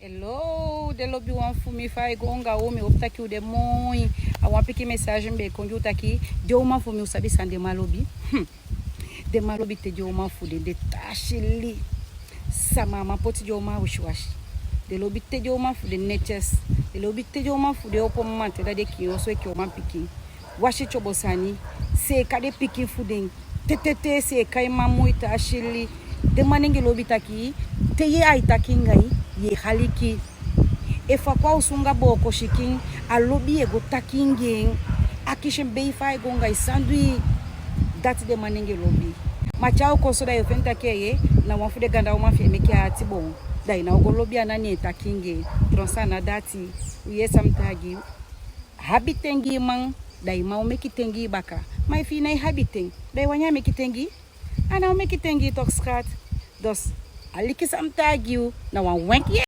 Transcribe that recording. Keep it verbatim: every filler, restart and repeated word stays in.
Hello, den lobiwan fu mi, fa e go anga un? Mi hopu taki un de moi. A wan pikin message mi be kon gi un taki, den uman fu mi, un sabi san den man lobi? Hmm. Den man lobi te den uman fu den de taa sili. Sama á man poti den uman a wisiwasi. Den lobi te den uman fu den netjes. Den lobi te den uman fu den opo mamanten, da den kiin oso enke uman pikin. Wasi tyobo sani, seeka den pikin fu den. Tetete, seeka en man moi taa sili. Den manengee lobi taki, te yu e taki anga en, yu e aliki. Efu a kon a osu anga booko sikin, a lobi yu e go taki anga en. A kisi en bei fa a e go anga yu, san du yu. Dati den manengee lobi. Ma te a o kon so, da yu o feni taki, eeye, na wan fu den ganda uman fi en meke en ati boon. Da yu ná o go lobi en, na ne en taki anga en. Tron san na dati. Un yee san mi taigi yu. Abi ten gi yu man, da yu man o meki ten gi yu baka. Ma efu yu nái abi ten, da yu wani a meki ten gi yu? A ná o meki ten gi yu toch, schat. Dus, aliki san mi taigi yu, na wan wenki.